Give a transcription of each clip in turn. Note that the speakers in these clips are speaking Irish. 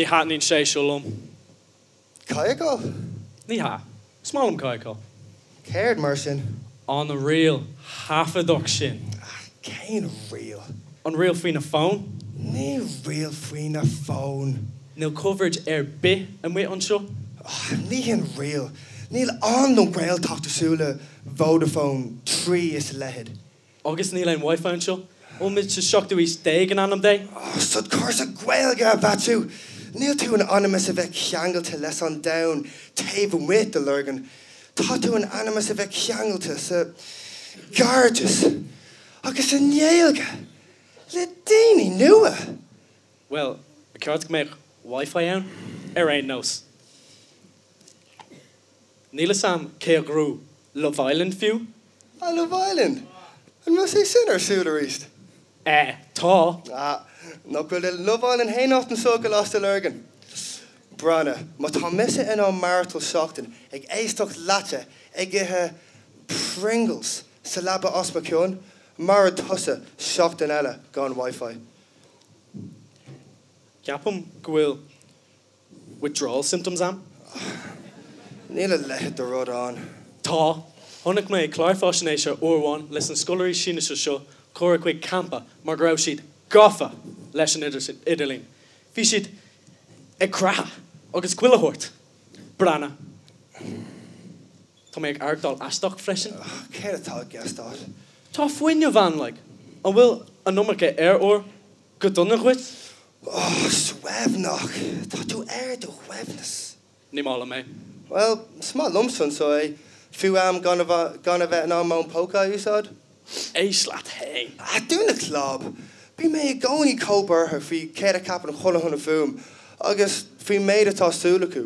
Ní thaitníonn sé seo liom. Cadhcáil? Ní hea. Is maith liom cadhcáil. Céard, mar sin? An ríl thaifeadach sin. Cén ríl? An ríl faoi na fóin? Ní ríl faoi na fóin. Níl coverage ar bith amuigh anseo. Ní hin ríl. Níl ann don Ghaeltacht cosúil le Vodafone, Three is a leithéid. Agus níl aon Wi-Fi anseo. An bhfuil muid sa seachtú haois déag in ainm Dé? Stad cúrsa Gaeilge, a Mhaitiú! Níl tú in ainm is a bheith ceangailte leis an domhan taobh amuigh de Lurgan. Tá tú in ainm is a bheith ceangailte sa gcairdeas agus sa nGaeilge le daoine nua! Bhuel, ba cheart go mbeadh Wi-Fi ann, ar aon nós. Níl 'fhios a'm cé a ghnóthaigh Love Island fiú. Ah, Love Island! An bhfuil sé sin ar siúl arís? Eh, tá. Ah, nach bhfuil do Love Island fhéin agat anseo i gColáiste Lurgan? Breathnaigh, má tá mise in ann maireachtáil seachtain ag éisteacht leatsa ag ithe Pringles sa leaba os mo chionn, mairfidh tusa seachtain eile gan Wi-Fi. Ceapaim go bhfuil Withdrawal symptoms a'm. Níl a leithéid de rud ann. Tá. Chonaic mé clár fáisnéise uair amháin leis na scoláirí Sínise seo cuireadh chuig campa mar go raibh siad gafa leis an idirlíon. Bhí siad ag creathadh agus chuile shórt. Breathnaigh. Tá mé ag aireachtáil aisteach freisin. Céard atá i gceist agat? Tá fuinneamh ann, like. An bhfuil an iomarca aer úr go dona dhuit? Oh, suaimhneach! Tá tú ar do shuaimhneas. Ní maith liom é. Bhuel, is maith liomsa anseo é, fiú am gan a gan a bheith in ann m'fhón póca a úsáid. Éist leat fhéin. Ah, dún do chlab! Bíonn mé i gcónaí chomh buartha faoi céard a cheapann chuile dhuine fúm agus faoin méid atá súil acu.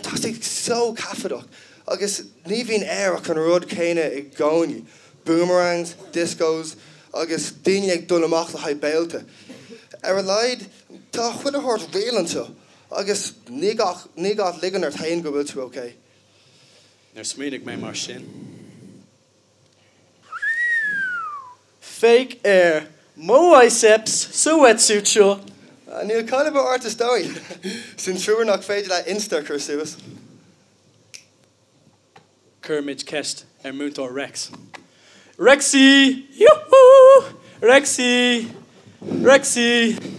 Tá sé so caifeach agus ní bhíonn air ach an rud céanna i gcónaí. Boomerangs, discos agus daoine ag dul amach le haghaidh béilte. Ar a laghad, tá chuile shórt real anseo agus ní gá ní gá ligean ort féin go bhfuil tú ok. Níor smaoinigh mé mar sin. Féach ar mo biceps sa wetsuit seo! Níl caill ar bith ort is dóigh. Sin trua nach féidir leat Insta a chur suas. Cuirfimid ceist ar Múinteoir Rex. Rexy! Yoo-hoo! Rexy! Rexy!